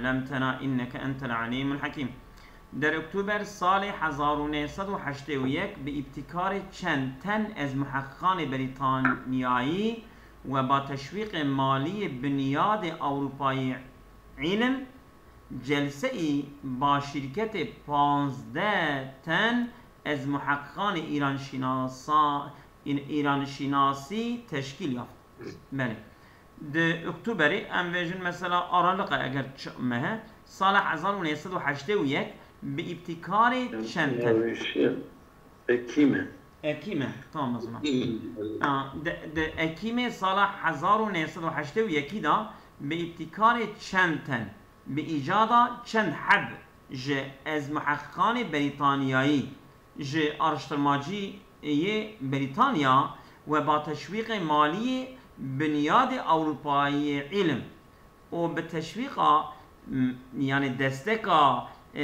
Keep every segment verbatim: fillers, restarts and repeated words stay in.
علمتنا إنك أنت العليم الحكيم. Di Oktober salê hezar û neh sed û heştê û yek bi îbtîkarê çend ten ez muheqqiqanê Brîtanyayî we ba teşwîqê maliyê Binyadê Ewropayî Îlim, celseî ba şîrketê panzdeh ten ez muheqqiqanê Îranşînasa-, Î-, Îranşînasî teşkîl yaft. Belê. Di Oktoberê em vêjin mesela Aralık e eger ç-, mehe, sala hezar û neh sed û heştê û yek bi îbtîkarê çend ten. Ekîm e. Ekîm e, tamam o zaman. Ekîm. Ha, di, di Ekîmê sala hezar û neh sed û heştê û yekî de bi îbtîkarê çend ten, bi îcada çend heb ji ezmuheqqiqanê Brîtanyayî, ji araştirmaciyê Brîtanya we ba teşwîqê maliyê Binyadê Ewropayê Îlim û bi teşwîqa, m, yani desteka, e,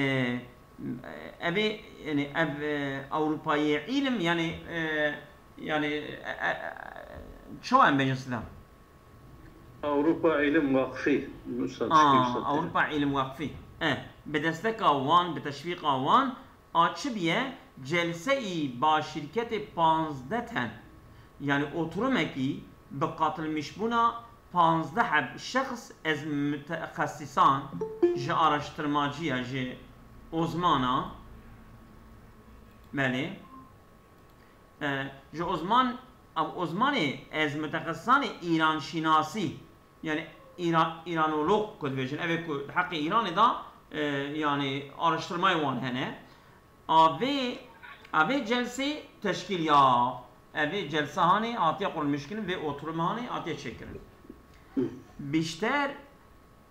evê, yani ev, e, Ewropayê Îlim, yani, e, yani, e, e, e, çawa em bêjin sidan? Ewropa Îlim Waqfî, Aa, Ewropa Îlim Waqfî. E, bi desteka wan, bi teşwîqa wan, a çi biye, celseî ba şîrketê panzdeh ten, yani oturumekî bi qatilmişbûna panzdeh heb şexs ez mütexisan ji araştirmaciya, ji uzmana, belê, e, ji uzman, ev uzmanê ez mütexisanê Îranşînasî, yani Îran, Îranolog ku dibêjin, ev ê ku di heqê Îranê de, e, yani araştirmayê wan hene. A vê, a vê celsê teşkîl ya, a vê celsa hanê hatiye qurulmuşkirin, vê oturum hanê hatiye çêkirin. Bişter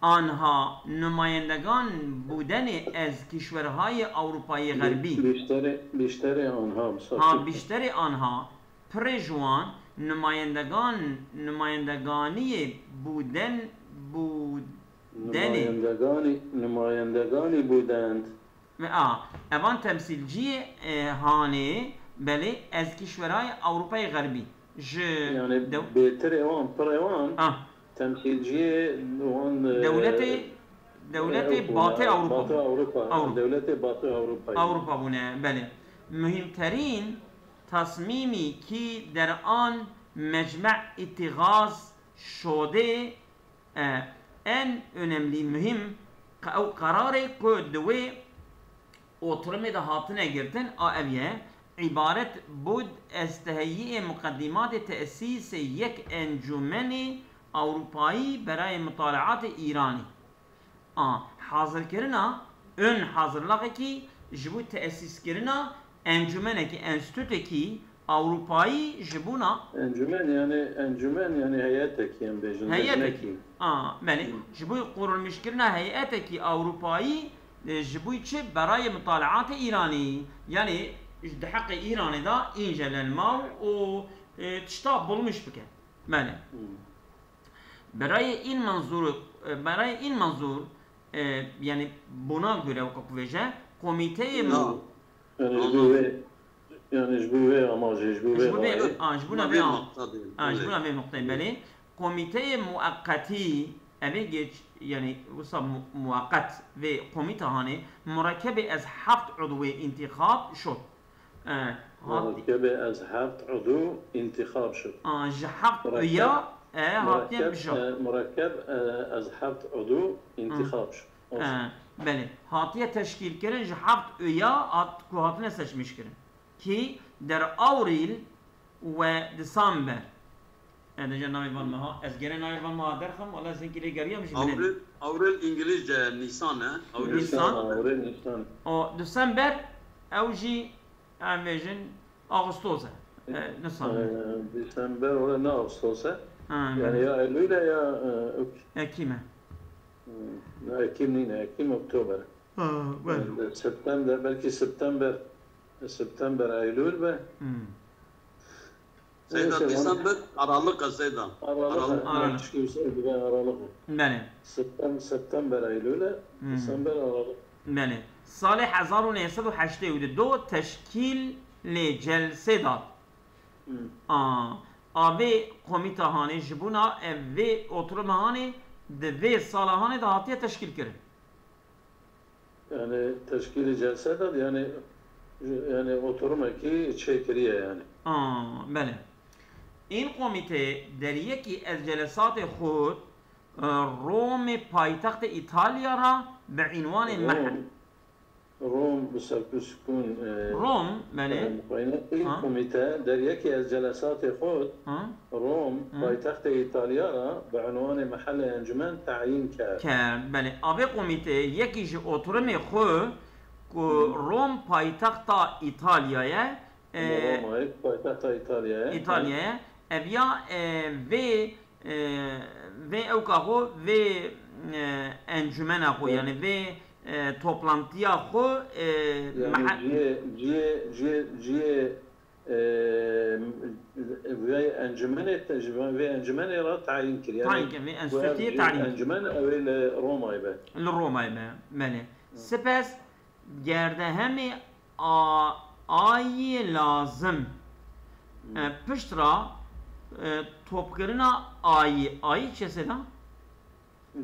anha numayendegan bûdenê ez kişwerhayê Ewropayê Xerbî. Bişterê, bişterê anha, misafir. Ha, bişterê anha, pirê ji wan numayendegan, numayendeganiyê bûden, bûdenê. Numayendeganî, numayendeganî bûdend. Ve a, evan temsîlciyê, e, hanê, belê, ez kişwerayê Ewropayê Xerbî. Ji Yani dew- bêtirê wan, pirê wan, Ah. temsîlciyê wan, e, Dewletê, dewletê ew bûne, Batê Ewropa Batê bûne. Ewropa, Ewropa. Dewletê Batê Ewropa. Ewropa bûne, belê. Muhîmterîn tasmîmî kî deran mecme îtîxaz şodê E, en önemli, muhîm, qe-, ew qerarê ku di wê oturumê de hatine girtin, a ev ye, îbaret bû ez teheyiyê muqedîmatê tesîsê yek encûmenê Ewropayî berayê mutalaatê Îranî. A, hazirkirina, ön hazirlixekî ji bo tesîskirina encûmenekî, enstîtutekî Ewropayî ji bona Encûmen, yani encûmen, yani heyetekî em bêjin, Heyetekî. lejnekî. A, belê. Hı. Ji bo qurulmuşkirina heyetekî Ewropayî, e, ji bo çi berayê mutalaatê Îranî, yani di heqê Îranê de înce lenmaw û, e, tişta bulmuş bike. Belê. Hı. Berayê în menzûr, e, berayê în menzûr, e, yani buna göre weke ku vêje, komîteyê Na. mu- Yani ji bo vê, yani ji bo vê amacê, ji bo vê Ji bo vê, gayê. a, ji bona Buna vê vê a-, maqsadê, a, ji belê. bona vê noqteyê, belê. Komîteyê mueqetî, evê geç, yani wisa mu-, mueqet vê komîta hanê, murekkebê ez heft udwê întîxab şot. E, hat- Murekkebê ez heft udw întîxab şot. A, ji heft Murekkeb, uya, e, hatiye murekkeb, bijart. e, murekkeb, e, ez heft udw întîxab şot. E, belê. Hatiye teşkîlkirin ji heft uya hat, ku hatine seçmîşkirin. Kî der Awrîl we Disamber. E, deje navê van meha. Ez gere navê van meha derxim, wala zinkî lê geriyam jî bine. Awrîl, Awrîl îngilîzce Nîsan e. Awrîl. Nîsan. Nîsan, Awrîl, Nîsan. O Disember, ew jî em bêjin Ağustos e. E, Nisan e. E, Disember, wala ne Ağustos e. Ha, Yani belê. ya Eylül e ya, e, Ek-, Ekîm e. Hmm, ne, Ekîm nîne, Ekîm Oktober. Ha, belê. E, September, belkî September, September, Eylül be. Hmm. Seyda, Neyse, Disember, Aralık e, Seyda. Aralık e. Aralık. Aralık. Aralık. Belê. Septem-, September, Eylül e. Hmm. Disember, Aralık. Belê. Salê hezar û neh sed û heştê û du teşkîlê celsê dat. Hmm. A, a vê komîta hanê ji bona ev vê oturuma hanê di vê sala hanê de hatiye teşkîl kirin. Yani teşkîlî celse de yani yani oturumekî çêkiriye yani. A, belê. În komîte der yekî ez celesatê xwe, e, Romê paytextê Îtalya ra bi înwanê meh- Rom, Rom bi serkû sukûn, e, Rom, belê. e, muqayene. În Ha. Komîte der yekî ez celesatê xwe Ha? Rom, Hı. Paytextê Îtalya ra bi unwanê mehele encûmen tayîn kerd. Kerd, belê. Avê komîte yekî ji oturimê xwe ku Rom paytexta Îtalya ye, e, Roma ye, paytexta Îtalya ye. Îtalya ye, ev ya, e, vê, e, vê ewka xwe, vê, e, encûmena xwe, Evet. yani vê, e, toplantiya xwe, e, Yani meha- cihê, cihê, cihê, cihê, e, vê encûmenê, vê encûmenê re tayîn kir. Yani Tayîn kir, vê bu ev enstitüyê cihê tayîn kir. Encûmen ew ê li Romay be. Li Romay be, belê. Sipes gerdehemê a, ayî lazim. E, pişt ra, e, topkirina ayî, ayî çi sê da?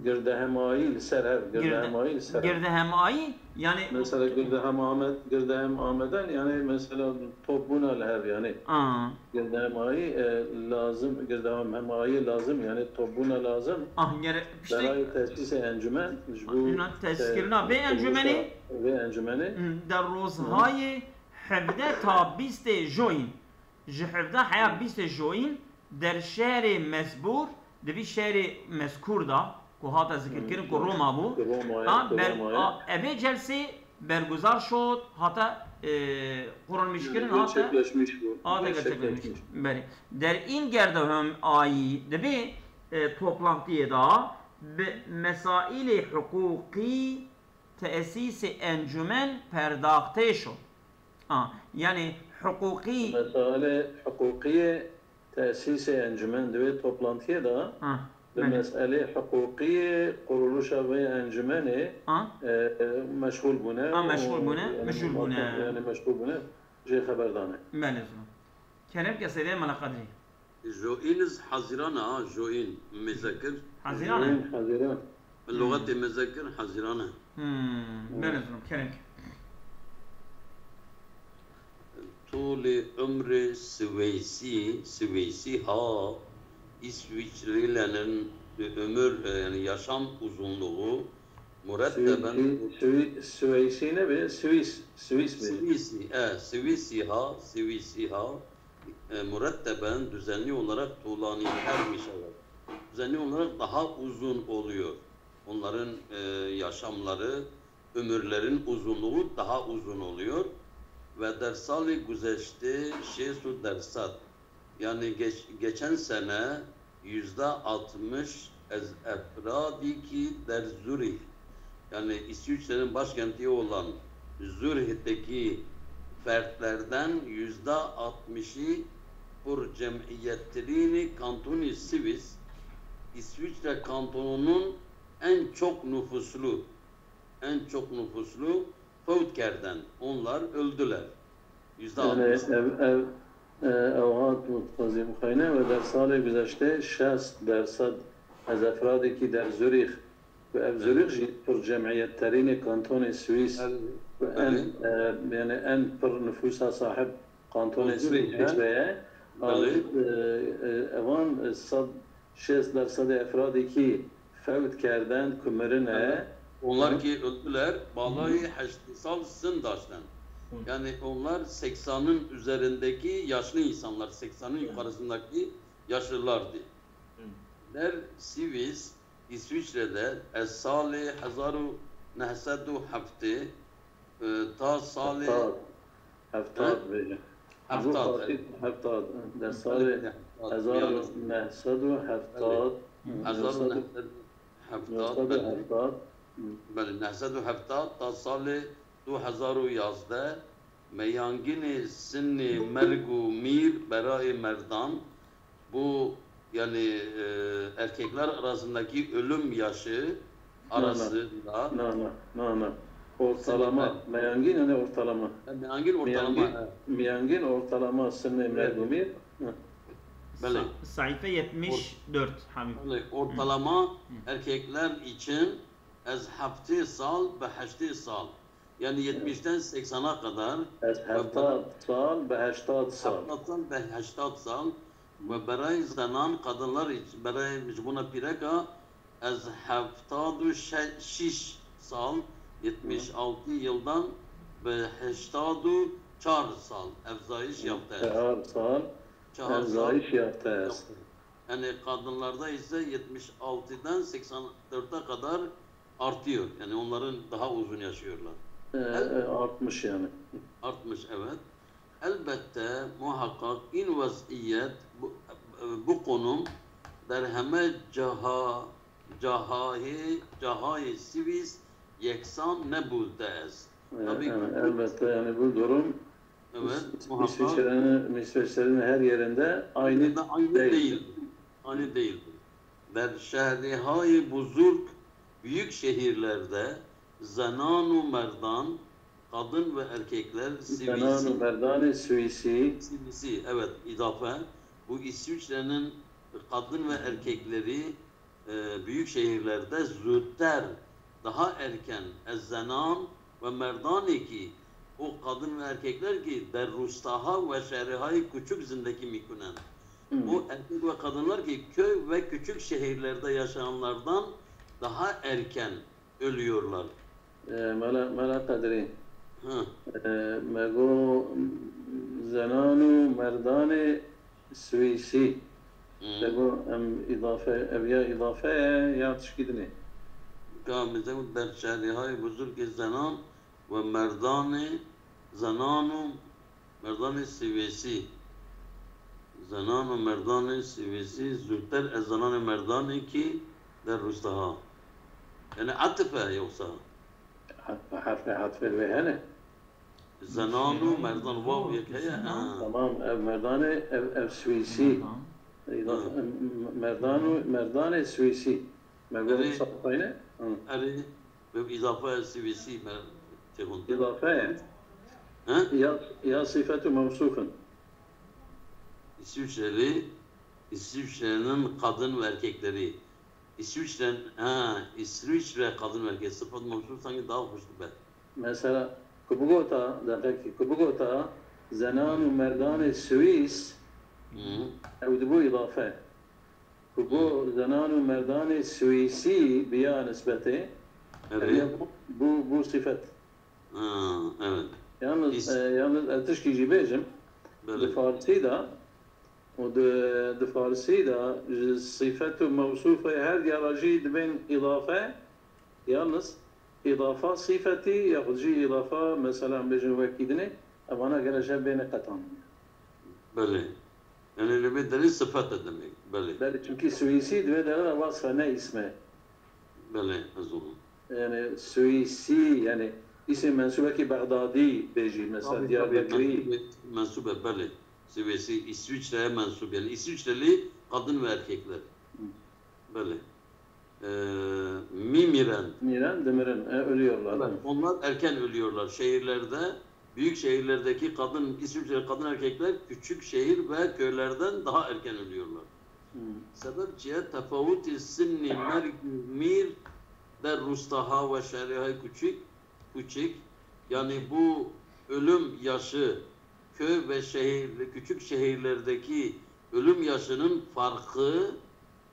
Girdehemayî li ser hev, Girde- girdehemayî li ser hev. Girdehemayî, yani Mesela girdehem Amed, girdehem Ameden yani mesela topbûna li hev yani. a, Girdehemayî, e, lazim, girdehemayî lazim yani topbûna lazim. Ah, gere piştî Berayê tesîsê encûmen ji bo Îna teskirina vê encûmenê vê encûmenê. Der rozhayê hevdeh ta bîstê joyîn, ji hevdeh heya bîstê joyîn der şerê mezbûr, di vî şerê mezkûr da ku hate zikirkirin ku Roma bû, Roma ye, ha, ber, Roma ye. a, evê celsê berguzar şot, hate, e, qurulmîşkirin, hate Gerçekleşmiş bu. Hate gerçekleşmiş. Belê. Der în gerdehemê ayî di vê, e, toplantiyê de bi mesaîlê hiqûqî tesîsê encûmen perdaxtê şo. A, yani hiqûqî. Mesaîlê hiqûqî yê tesîsê encûmen di vê toplantiyê de Ha, bi belê. meselê hiqûqî yê quruluşa vê encûmenê Ha? e, e, meşxûl bûne. Ha, meşxûl û, bûne, yani, meşxûl bûne. Yani meşxûl bûne. Jê xeber dane. Belê zû. Kerem ke Seydê Mela Qedrî. Joîniz Hazîran e ha, joîn, mezekir. Hazîran e? Hazîran. Lûxetê mezekir Hazîran e. Hmm, belê zû, kerem ke. Tûlê umrê Siweysî, Siweysî ha, İsviçrelilerin ömür, e, yani yaşam uzunluğu muretteben Siwîsî, Siwî-, Siweysi ne be? Siwîs, Siwîs be. Siwîsî, e, Siwîsî ha, Siwîsî ha, e, muretteben, düzenli olarak tulanî her mişewe. Düzenli olarak daha uzun oluyor. Onların, e, yaşamları, ömürlerin uzunluğu daha uzun oluyor. Ve der salê guzeştê şêst û dersad. Yani geç-, geçen sene yüzde altmış ez efradî ki der Zürih, yani İsviçre'nin başkenti olan Zürih'teki fertlerden yüzde altmışı pur cemiyettirini kantoni Siwis, İsviçre kantonunun en çok nüfuslu, en çok nüfuslu fewt kerden. Onlar öldüler. Yüzde Yani altmış. Ev, ev, e, ew hat mutqazî muxayne ve der salê guzeştê şêst dersad ez efradekî der Zürîx, ku ev Zürîx jî pir cemiyetterînê kantonê Swîs, Belê. ku en, e, yani en pir nüfusa sahib kantonê Zürîx, Swîs he? heye. Belê. E, e, evan, e, sad, şêst dersedê efradekî fewt kerden ku mirine. Onlar ki öldüler, balayı heştê sal sin daşten. Yani onlar seksanın üzerindeki yaşlı insanlar, seksanın yukarısındaki yaşlılardı. Der Siwîs, İsviçre'de ez salê hezar û neh sed û heftê, e, ta salê Heftad. Heftad bêje. Heftad, Bû evet. Heftad. Der salê Heftad, hezar û neh sed û heftad. Hezar û neh sed û heftad, Neh sed û heftad. belê, neh sed û heftad ta salê du hezar û yazdeh, meyanginê sinê merg û mîr berayê merdan, bu yani, e, erkekler arasındaki ölüm yaşı arasında. Na, na, na, na. Ortalama. Meyangin yani ortalama. Meyangin ortalama. Meyangin, meyangin ortalama sinê merg û mîr. Belê. Sayfa yetmiş dört Habib. Belê, ortalama erkekler için Ez heftê sal bi heştê sal. Yani yetmişten seksana kadar. Ez heftad sal bi heştad sal. Heftad sal bi heştad sal. Ve berayê zenan, kadınlar için, berayê ji bona pîreka ez heftad û şeş sal, yetmiş altı yıldan bi heştad û çar sal evzayış yaptı. Çar sal Çar sal. Evzayış yaptı. Yani kadınlarda ise yetmiş altıdan seksen dörde kadar artıyor. Yani onların daha uzun yaşıyorlar. Ee, e, artmış yani. Artmış, evet. Elbette, muhakkak, in weziyet bu, bu konum der heme caha, cahayê, cahayê Swîs yeksan nebûte ez. Ee, Tabii ki yani elbette yani bu durum Evet, İs- muhakkak. İsviçre'nin, İsviçre'nin her yerinde aynı Da aynı değil. Değil. Aynı değildir. Der şehrihayê buzurg, büyük şehirlerde zenan û merdan, kadın ve erkekler Zenan û Swîsî, merdanê Swîsî. Swîsî, evet, idafe. Bu İsviçre'nin kadın ve erkekleri e, büyük şehirlerde zûdter, daha erken ez zenan ve merdanekî, o kadın ve erkekler ki der rustaha ve şehrihayê küçük zindeki mikunen. Bu erkek ve kadınlar ki köy ve küçük şehirlerde yaşayanlardan daha erken ölüyorlar. E, Mela, Mela Qedrî. Hı. E, me got zenan û merdanê Swîsî. Hı. Te got em îdafe, ev ya îdafe ye ya tişkî dinê. Ka min te got der şehrihayê buzurgê zenan ve merdanê, zenan û merdanê Swîsî. Zenan û merdanê Swîsî zûdter ez zenanê merdanekî der rustaha. Yani atif e yoksa? Harf, harf, harf ve hene. Zenan û merdan, waw yek heye, ha. Tamam, ev merdanê, ev, ev Swîsî. Merdan. Îdafe, merdan û merdanê Swîsî. Me got Erê. Safayne. Hı. Erê, bi îdafe Swîsî me têhon. Îdafe ye. He? Ya, ya sifet û mewsûf in. İsviçreli, İsviçre'nin kadın ve erkekleri. İsviçre, ha, İsviçre kadın ve erkek. Sıfat mevsûf sanki daha hoş gibi. Mesela, ku bigota, deqekî, ku bigota zenan û merdanê Swîs, Hı. ew dibû îdafe. Ku bû zenan û merdanê Swîsî bi ya nisbetê, Evet. ev ya bû, bû, bû sifet. Ha, evet. Yalnız, İs- e, yalnız ez tişkî jî bêjim, di Böyle. farsî de, û di, di farsî de ji sifet û mewsûfê her diyara jî dibên îdafe, yalnız îdafa sifetî yaxud jî îdafa, mesela, em bêjin wekî dinê, evana gere jê bêne qetan. Böyle. Yani lebe deri sıfat da demek. Böyle. Belê, çimkî Swîsî divê dere de wasfe ne îsme. Böyle, ez onu. Yani Swîsî, yani îsê mensûbekî Bexdadî bêjî, mesela Tabii, tabii, Diyarbekirî. mensûbe, mensûbe, böyle. Swîsî, İsviçre'ye mensup. Yani İsviçreli kadın ve erkekler. Hı. Böyle. Ee, mimiren. Miren, dimirin, e, ölüyorlar. Evet, onlar erken ölüyorlar. Şehirlerde, büyük şehirlerdeki kadın, İsviçre kadın erkekler küçük şehir ve köylerden daha erken ölüyorlar. Hı. Sebep çi ye? Tefawutê sinnî merg û mîr der rustaha ve şehrihay küçük, küçük. Yani bu ölüm yaşı köy ve şehir, küçük şehirlerdeki ölüm yaşının farkı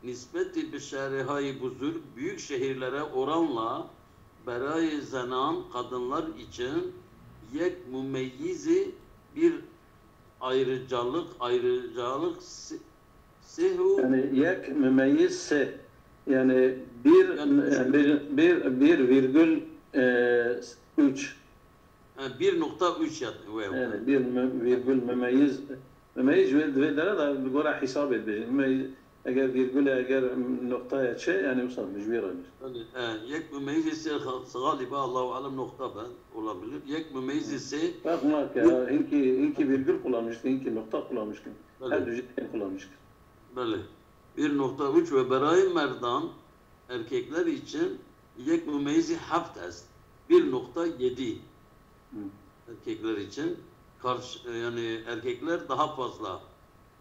nispetî bi şehrihayî buzurg, büyük şehirlere oranla berayê zenan, kadınlar için yek mumeyyizî bir ayrıcalık, ayrıcalık si- sih û Yani yek mümeyyiz se. Yani bir, Yani- yani bir, bir, bir virgül, e, üç. Ha, bir nokta üç ya. Yani bir mü- virgül mümeyyiz. Mümeyyiz ve, ve dere da bir göre hesap edecek. Mümeyyiz, eger virgül, eger noktaya çe, yani usan mecbur olmuş. Yani, e, yek mümeyyiz ise ga- galiba Allahu alem nokta ben olabilir. Yek mümeyyiz ise Bak, bak ya, hinki, hinki virgül kullanmıştı, hinki nokta kullanmıştı. Öyle. Her düzgün kullanmıştı. Belê. Bir nokta üç ve berayê merdan, erkekler için yek mümeyyizi heft est. Bir nokta yedi. Hı. Erkekler için karşı, yani erkekler daha fazla,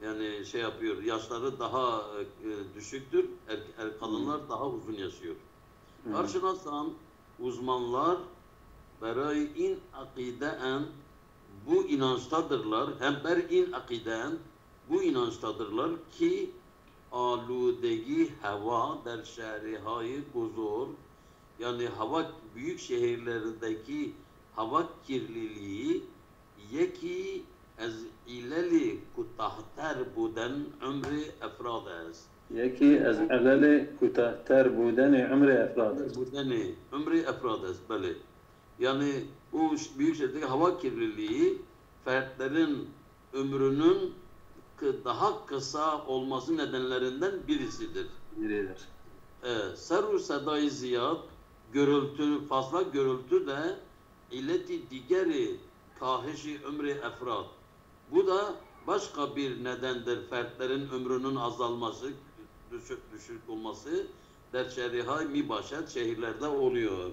yani şey yapıyor, yaşları daha e, düşüktür, er, er- kadınlar daha uzun yaşıyor. Karşınasan, uzmanlar berayî în eqîde en bu inançtadırlar, hem ber în eqîde en bu inançtadırlar ki aludegî hewa der şehrihayî buzor, yani hava, büyük şehirlerindeki hava kirliliği yekî ez îlelî kutahter buden umrê efrad est. Yekî ez îlelî kutahter budenê umrê efrad est. Budenê umrê efrad est, belê. Yani bu ş-, büyük şehirdeki hava kirliliği fertlerin ömrünün kı-, daha kısa olması nedenlerinden birisidir. Biridir. E, seru sedayı ziyad, gürültü, fazla gürültü de ileti digeri kahişi ömrü efrad. Bu da başka bir nedendir. Fertlerin ömrünün azalması, düşük, düşük olması der şehrihay mibaşet şehirlerde oluyor.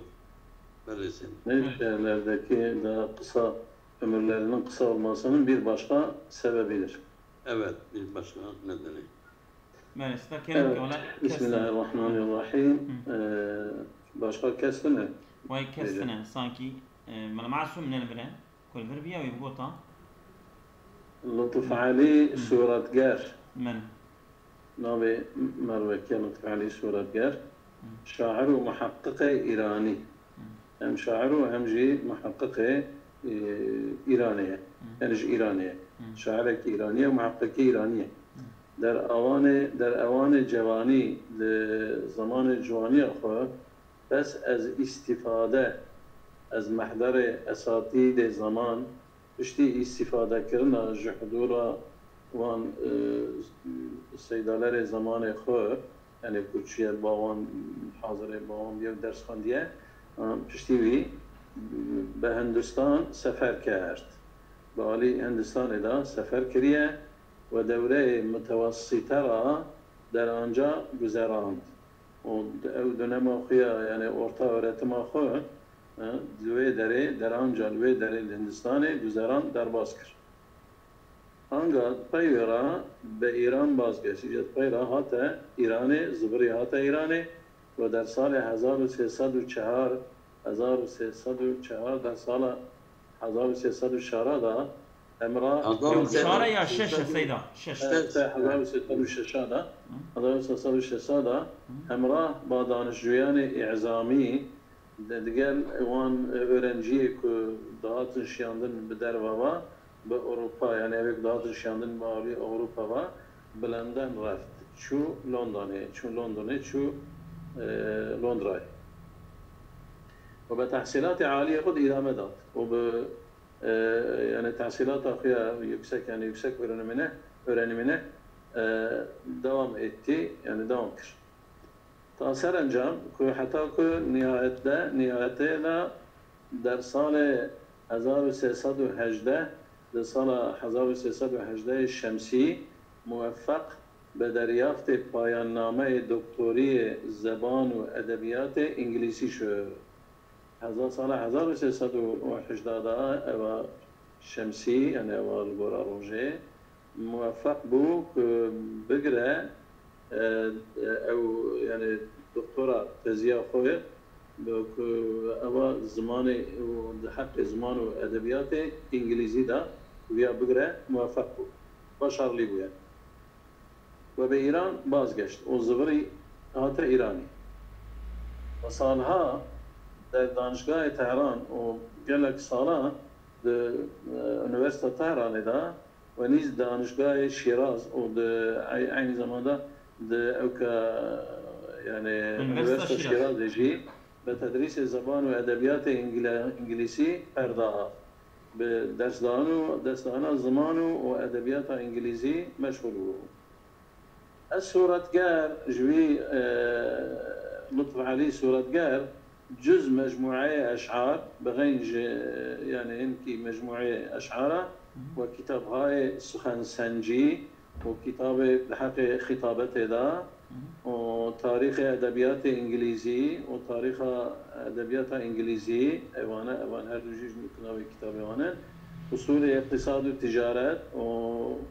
Böylesi. Ne şehirlerdeki daha kısa ömürlerinin kısa olmasının bir başka sebebidir. Evet, bir başka nedeni. Belê, sita kerem ke, wala kes tune. Bismillahirrahmanirrahim. Hı. Ee, başka kes tune? Way kes tune, sanki, e, mala Masum ne li vir e? Ku li vir biya wî bigota. Lutuf Elî Suretger. Min. Navê mervekî Lutuf Elî Suretger. Hı. Şair û muheqqiqê Îranî. Hı. Hem şair û hem jî muheqqiqê, e, Îranê ye. Hı. Yani ji Îranê ye. Hı. Şairekî Îranî ye û muheqqiqî Îranî ye. Hı. Der awanê, der ewanê cewanî, di zamanê ciwaniya xwe, bes ez îstîfade, ez mehderê esatîdê zaman, piştî îstîfadekirina ji hudûra wan, e, seydalerê zemanê xwe, yani ku çûye ba wan, hazirê ba wan bûye û ders xwendiye, e, piştî wî bi Hindistan sefer kerd. Bi alî Hindistanê de sefer kiriye û dewreyê mutewessîte ra deranca guzerand. Û ew dönema xwe ya, yani orta öğretima xwe, e, li wê derê, deranca li wê derê li Hindistanê guzerand, derbas kir. Anga pey wê re bi Îran bazgeşt, îca pey re hate Îranê, zivirî hate Îranê û der salê hezar û sê sed û çar, hezar û sê sed û çar, der sala hezar û sê sed û çar de hemra Hezar û sê sed û çar ya şeş e, Seyda, şeş. Evet, hezar û sê sed û şeş de, hezar û sê sed û şeş de hemra ba danişcuyanê îzamî, de, digel wan, e, öğrenciyê ku dihatin şiyandin bi derve ve, bi Ewropa, yani ew ê ku dihatin şiyandin bi alî Ewropa ve, bi London reft. Çû Londonê, çû Londonê, çû, e, Londrayê. Û bi tehsîlatê aliyê xwe de îdame dat. Û bi, e, yani tehsîlata xwe ya yüksek, yani yüksek öğrenimine, öğrenimine, e, devam etti, yani devam kir. Ta serencam ku heta ku nihayetde, nihayetê de der salê hezar û sê sed û hejdeh, di sala hezar û sê sed û hejdeh şemsî, muweffeq bi deryaftê payannameyê doktoriyê zeban û edebiyatê îngilîzî şû. Hezar, sala hezar û sê sed û hejdeh de eva şemsî, yani eva li gora rojê, muweffeq bû ku bigire, e, e, ew, yani doktora teziya xwe, bi ku eva zimanê û di heqê ziman û edebiyatê îngilîzî de viya bigire, muweffeq bû. Başarlî bûye. We bi Îran bazgeşt û zivirî hate Îranê. We salha der danişgahê Tehran û gelek sala di, e, Unîversîta Tehranê de we nîz danişgahê Şîraz û di ey-, eynî zamanda di ewka, yani Unîversîta Şîrazê jî bi tedrîsê zeban û edebiyatê îngile-, îngilîzî perdaha. Bi dersdan û, dersdana ziman û, û edebiyata îngilîzî meşxûl bû. Ez Suretger, ji wî, e, Lutf Elî Suretger, cuz mecmueyê eşar, bi xeyn ji, yani hinkî mecmueyê eşara, we kitabhayê Suxensencî û kitabê di heqê xîtabetê de, û tarîxê edebiyatê îngilîzî û tarîxa edebiyata îngilîzî, ewana, evan her du jî ji navê kitabê wan in, Usulê Îqtîsad û Ticaret û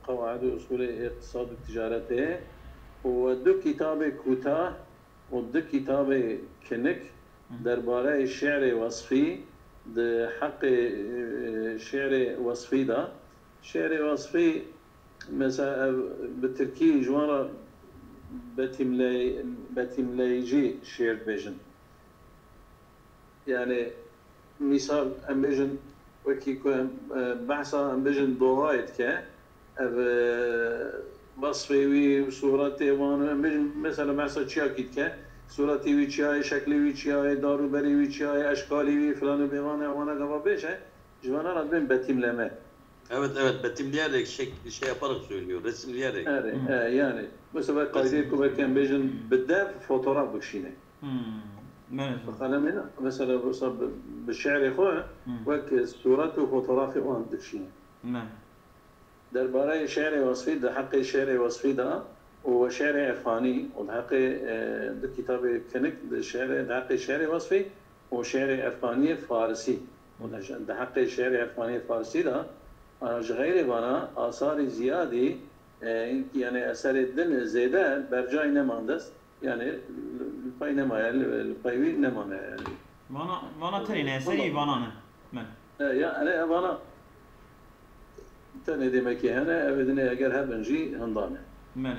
Qewaidê Usulê Îqtîsad û Ticaretê û du kitabê kûtah û du kitabê kinik Hı. derbareyê şi'rê wesfî di heqê, e, şi'rê wesfî de. Şi'rê wesfî, mesela, ev bi tirkî ji wan re betimley-, betimleyicî şi'r dibêjin. Yani, misal, em bêjin, wekî ku em, e, behsa, em bêjin, doğayê dike, ev, e, wasfê wî û sûretê wan, em bêjin, mesela, behsa çiyakî dike, sûretê wî çiyayê, şeklê wî çiyayê, dar û berê wî çiyayê, eşkalê wî, filan û bêvan e, wana gava bêje, ji vana re dibên betimleme. Evet, evet, betimleyerek, şek-, şey yaparak söylüyor, resimleyerek. Evet, Hı. e, yani, mesela, Resim. kaydê ku wekî em bêjin, bi dev fotoğraf bikişîne. Hmm. Bi qalemê ne. Mesela, wisa bi, bi şi'rê xwe Hmm. wek sûret û fotoğrafê wan dikişîne. Derbareyê şi'rê wesfî, di heqê şi'rê wesfî de û şi'rê irfanî û di heqê, e, di kitabê kinik di şi'rê, di heqê şi'rê wesfî û şi'rê irfaniyê farisî û di, di heqê şi'rê irfaniyê farisî de, a, ji xeyrê vana asarî ziyadî, e, yani eserê din zêde bercayî neman dest. Yani, li, li pey nemaye, li, li pey wî nemane, yani. Vana, vana tenê ne, eserî Tamam. vana ne. Men. E, ya, yani, vana tenê demekî hene, ev dinê eger hebin jî hindane. Men.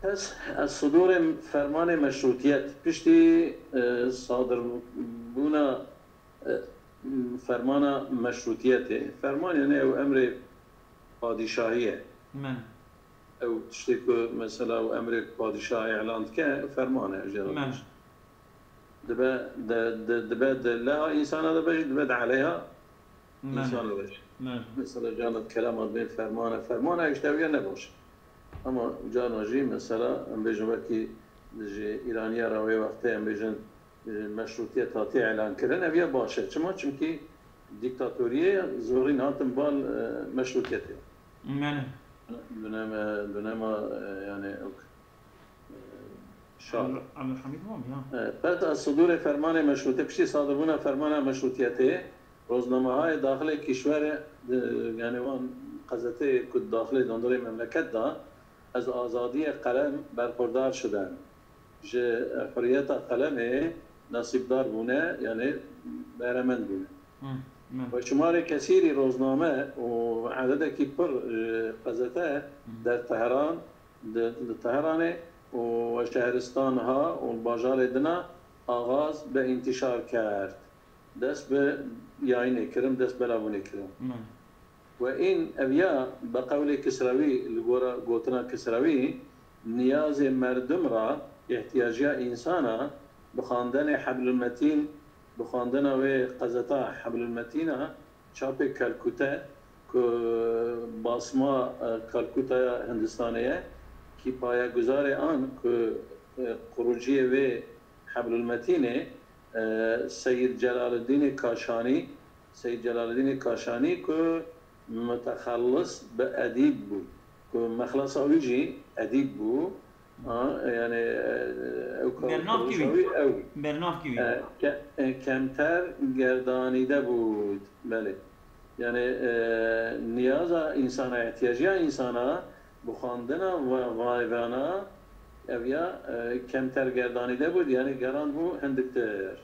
Pes, ez sidûrê fermanê meşrûtiyet, piştî, e, sadirbûna, e, fermana meşrûtiyetê. Ferman, yani, ew emrê padîşahî ye. Men. Ew tiştê ku mesela ew emrê padîşah îlan dike, ferman e, jê re Me. dibe, de, de, dibe di leha însana de be jî, dibe di eleyha Me. însana de be jî. Me. Mesela carna di kelama dibên ferman e, ferman e, işte ew ya ne baş e. Ama carna jî mesela em bêjin wekî ji Îraniya re wê wextê em bêjin, e, meşrûtiyet hatiye îlan kirin, ev ya baş e. Çima? Çimkî dîktatoriyê zorîn hatin bal, e, meşrûtiyetê. Mene. Döneme, dönema, e, yani, ok, e, şah. Abdul-, Abdulhamid var mı ya? E, pes ez sidûrê fermanê meşrûtê, piştî sadirbûna fermana meşrûtiyetê, roznamehayê daxilê kîşwerê, e, yani wan qezetê ku daxilê dondirê memleket da, ez azadiyê qelem berxwedar şidem. Ji huriyeta qelemê nasîbdar bûne, yani behremend bûne. Hı, hı. Ve şumarê kesîrî rozname û ededekî pir, e, qezete Hı. der Tehran, di, di Teheranê û we şehristan ha û bajarê dina axaz be întîşar kerd. Dest bi yayînê kirin, dest belavûnê kirin. Hı. Ve în ev ya, be qewlê Kisrewî, li gora gotina Kisrewî, niyazê merdim ra, îhtiyaciya însana, bi xandenê Heblulmetîn, bi xandena wê qezeta Heblulmetîna çapê Kelkute, ku basma, e, Kalkutaya Hindistanê ye, kî payeguzarê an ku, e, quruciyê wê Heblulmetînê, e, Seyîd Celaleddînê Kaşanî, Seyîd Celaleddînê Kaşanî ku mutexellis bi edîb bû, ku mexlesa wî jî edîb bû, ha, yani, e, ew ka-, Bernavkî wî. Wî ew. Bernavkî wî. E, ke-, e, kemter gerdanîde bû, belê. Yani, e, niyaza însana, îhtiyaciya însana, bi xwendina va-, vayvana, ev ya, e, kemter gerdanîde bû, yani gerand bû hindiktir.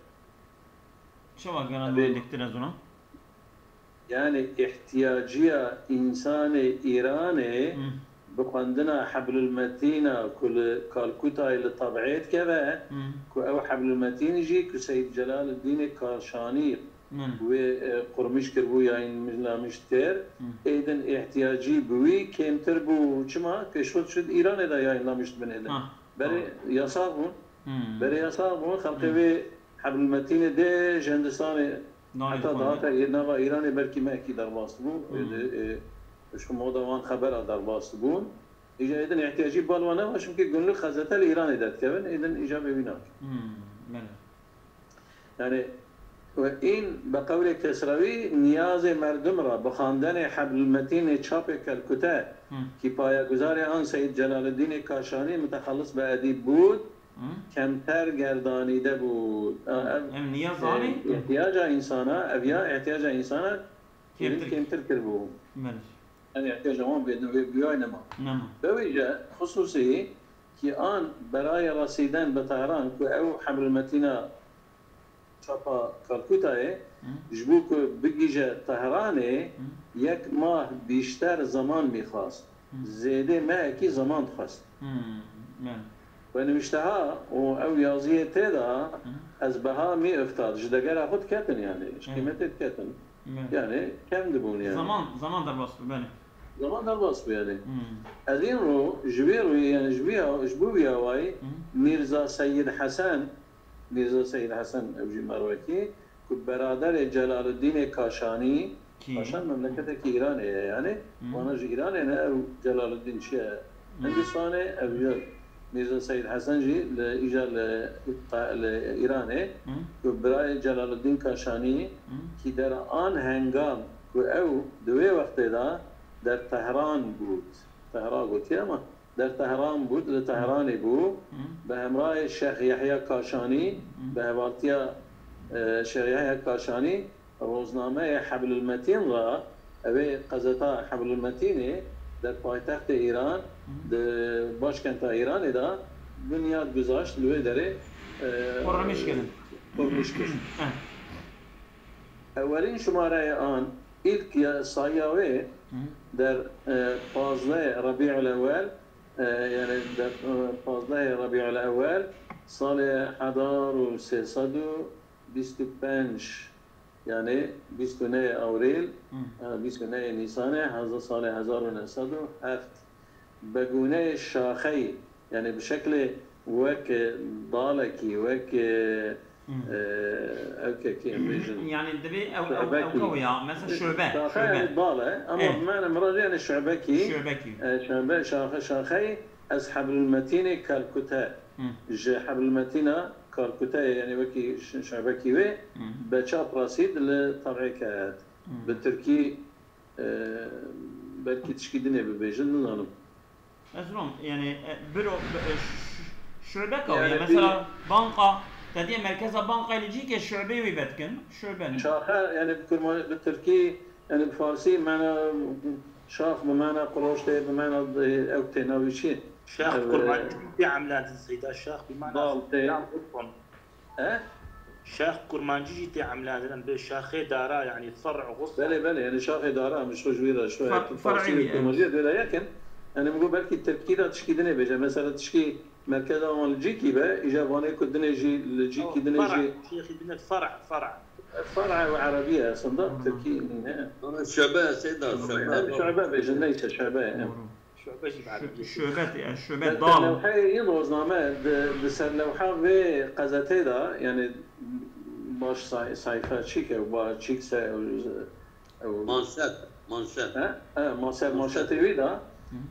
Çawa gerand bû Tabii. hindiktir ez ona? Yani, îhtiyaciya însanê Îranê Hı. bi xwendina Heblulmetîna ku li Kalkutayê li teb'ê dikeve, Hı. ku ew Heblulmetîn jî ku Seyîd Celaleddînê Kaşanî Hı. wê, e, qurmîş kiribû ya yayînlamiş kir, Hı. êdin îhtiyacî bi wî kêmtir bû. Çima? Pêşxwe şid Îranê de yayînlamiş dibin êdin. Ha. Berê Tamam. yasax bûn. Hı. Berê yasax bûn. Xelkê Hı. wê Heblulmetînê dê ji Hindistanê Nayê heta xwe. dihate nava Îranê belkî mehekî derbas bû. Hmm. Ê, e, ji xwe moda wan xebera derbas bûn. Îja êdin îhtiyacî bal wan nema, çimkî günlük xezete li Îranê derdikevin, êdin îcabê wî nake. Hmm, belê. Yani, ve în be qewlê Kesrewî niyazê merdim ra bi xandenê Heblulmetînê çapê Kelkute, Hmm. kî payeguzarê an Seyîd Celaleddînê Kaşanî mutexellis be edîb bûd, Hı? Kemter gerdanîde bû. A, ev, Em niya e, zanî? Îhtiyaca însana, ev ya îhtiyaca însana Kêmtir. kêmtir kiribû. Belê. Yani îhtiyaca wan bê, vê bûyay nema. Nema. Bewêje xisûsî ki an berayê resîden bi Tehran ku ew Heblulmetîna çapa Kalkutayê ji bo ku bigihîje Tehranê yek mah bîşter zeman mîxwast. Zêdê mehekî zeman dixwest. We nivîşteha û ew yaziyê tê de ez beha mî iftad ji degera xwe diketin yani ji qîmetê diketin. Yani kem dibûn yani. Zaman, zaman derbas bû, belê. Zaman derbas bû yani. Ez îro ji vê rûyê yani ji vî ya, ji bo vî awayî Mîrza Seyîd Hesen, Mîrza Seyîd Hesen ew jî merwekî ku beraderê Celaleddînê Kaşanî, Kaşan memleketekî Îranê ye yani. Wana ji Îranê ne ew Celaleddîn çi ye? Hindistanê, ev jî Mîrza Seyîd Hesen jî li îja li, li Îranê ku birayê Celaleddîn Kaşanî kî der an hengam ku ew di wê wextê de der Tehran bût. Tehra gotiye ama der Tehran bût, li Tehranê bû. Bi hemrayê Şêx Yehya Kaşanî, bi hevaltiya, e, Şêx Yehya Kaşanî roznameyê Heblulmetîn re, ev ê qezeta Heblulmetînê der paytextê Îran, di başkenta Îranê de binyad guzaşt, li wê derê, e, Kurmîş kirin. Kurmîş kir. Eh. Ewelîn şumareyê an, ilk ya, sayya wê der, e, pazdehê Rebîul Ewel, e, yani der, e, pazdehê Rebîul Ewel salê hezar û sê sed û bîst û pênc, yani bîst û nehê Ewrîl, e, bîst û nehê Nîsanê, heza-, salê hezar û neh sed û heft, begûneyê şaxeyî, yani bi şeklê wek, e, dalekî, wek, e, e, ew kekî em bêjin. Yani divê ew, ew, ew Şuebekî. Ew ya, mesela şube, Şaxe şube. Yani dal e, ama Eh. bi mane mirajê yani şuebekî. Şuebekî. E, şube, şaxe, şaxeyî ez Heblulmetînê Kalkute. Ji Heblulmetîna Kalkuteyê, yani wekî ş-, şuebekî wê, be çap resîd li tev'ê ket. Bi tirkî, e, belkî tişkî dinê bibêjin, nizanim. Ez rom, yani, e, biro, e, ş-, şubeka Yani ya, bir mesela banka, te diye merkeza bankayê li cî ke şubê wî vedikin, şube ne. Şaxe, yani bi kurma-, bi tirkî, yani bi farsî mena şax, bi mena quroştê, bi mena, e, ew tê navî çi? Şax Ev, kurmancî tê emlendin Seyda, şax bi mana bal tê. He? Şax kurmancî jî tê emlendin, bi şaxê dara, yani fer' û xus. Belê, belê, yani şaxê dara, em ji xwe ji wî re, ji xwe Fer-, farsî fer'î û ye. Kurmancî dê de yekin. Yani min got belkî tirkî de tişkî dinê bêje. Mesela tişkî merkeza wan li cîkî be, îja vanê ku dinê jî li cîkî dinê jî. Şêxî bine fer', fer'. Fer' ew erebî ye aslında, tirkî ne. Ana şube, Seyda, şube. Em şube bêjin, neyse, şube ye, em. Doğru. Şube jî Şö-, şöbet, yani şöbet Mesela dal. Lewheyê rozname di, di ser lewha vê qezetê de, yani baş say-, sayfa çîk e, ba çîk se, ew, ew Manşet, manşet. He? He, ma-, ser Manşet. Manşetê wî de,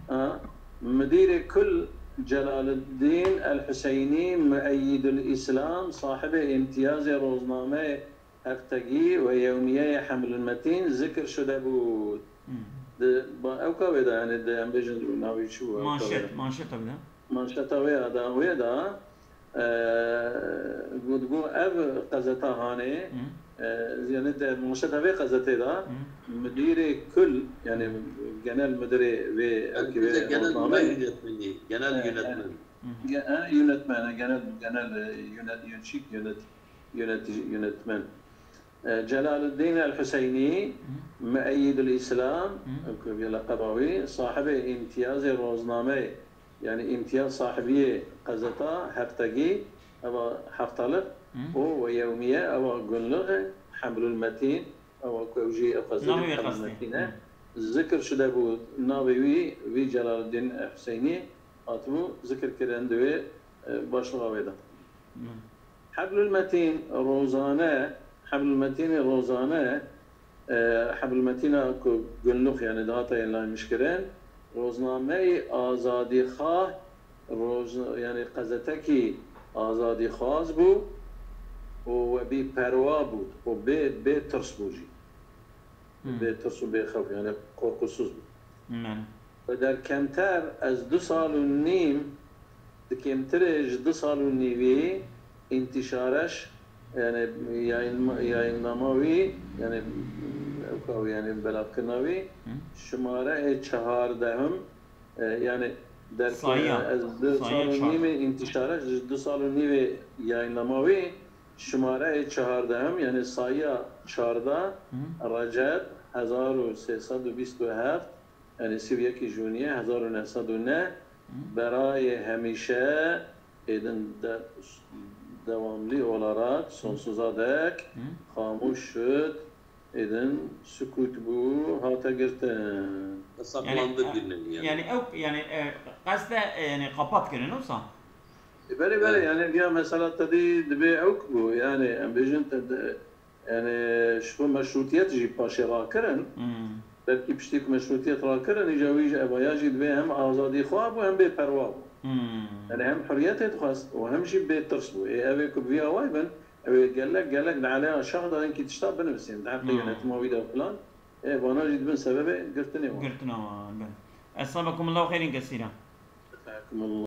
ha, Müdîrê Kul Celaleddin El Hüseyni Müeyyidül İslam, sahibê imtiyazê roznameyê Heftegî ve yewmiyeyê Hemlul Metîn zikir şude bû. Hmm. Di, ba, ew kavê de, yani, di, em bêjin, navê çi bû, ew Manşet, kavê? Manşet tabii de. Manşeta wê ya da, wê da, e, got, got, ev qezeta hanê, Hmm. e, yani, de manşeta vê qezetê da, Hmm. müdîrê kul, yani, genel müdürê vê, Yani, ev ki bize vê genel roznameyê. Yönetmeni, genel Evet, yönetmen. evet. Hmm. Ge-, e, yönetmen, genel, genel, e, yönet-, yönetmen, yönet-, yönetici, yönetmen. E, Celaleddin El-Hüseyni, Hı. Müeyyidül İslam, Hı. ew ku vê leqeba wî, sahibê îmtiyazê roznameyê, yani îmtiyaz sahibiyê qezeta Heftegî, eva heftalık, Hı. û ve yewmiye, eva günlük, Hemlül Metin, eva ku ew jî ev qezeta Navê wê Hemlül qestê. Metin e. Hı. Zikir şude bû navê wî, vî Celaleddin Hüseyni, hatibû zikir kirin di wê, e, başlixa wê de. Hı. Heblul Metîn rozane, Heblul Metînê rozane, e, Heblul Metîna ku günlük, yani dihate yayınlanmış kirin, roznameyê azadîxwah, roz-, yani qezetekî azadîxwaz bû û we bî perwa bû û bê, bê tirs bû jî. Hmm. Bê tirs û bê xewf, yani korkusuz bû. Belê. Ve der kemter ez du sal û nîm, di kêmtirê ji du sal û nîvî întîşareş, yani yayınma-, yayınlama wî, yani ew ka wî, yani belavkirina wî, Hı. şumareyê çehardehim, e, yani Derkeve. Sayiya, ez du sayiya sal û çar. Nîvê întişara, ji du sal û nîvê yayınlama wê, şimareyê çardehem, yani sayiya çardeh, Hı. Receb hezar û sê sed û bîst û heft, yani sî û yekê Jûnye hezar û neh sed û neh, Hı. Berayê hemîşe êdin de, devamlı olarak, sonsuza dek, Hı. Xamûş şud, êdin sukût bû, hate girtin. Yasaklandı Yani, birinin yani. Yani ew, yani, e, qesde, e, yani kapat kirin, wisa? E, belê, belê, Evet. Yani, ya mesela te dî dibê ew ku bû, yani, em bêjin te de, yani, ji xwe meşrûtiyet jî paşê rakirin. Hmm. Belkî piştî ku meşrûtiyet rakirin, îca wî ji evaya jî dibê hem azadî xwe bû, hem bê perwa bû. Hmm. Yani, hem huriyetê dixwest û hem jî bê tirs bû. Ê, ev ê ku bi vî awayî bin, ew ê gelek, gelek di aleyha şah de hinkî tişta binivîsîn, di heqê Hmm. yönetima wî de filan. Ê, vana jî dibin sebebê girtinê wan. Girtina wan, bin. Esselamû aleykum, xeyrîn kesîra. Jazakumullah.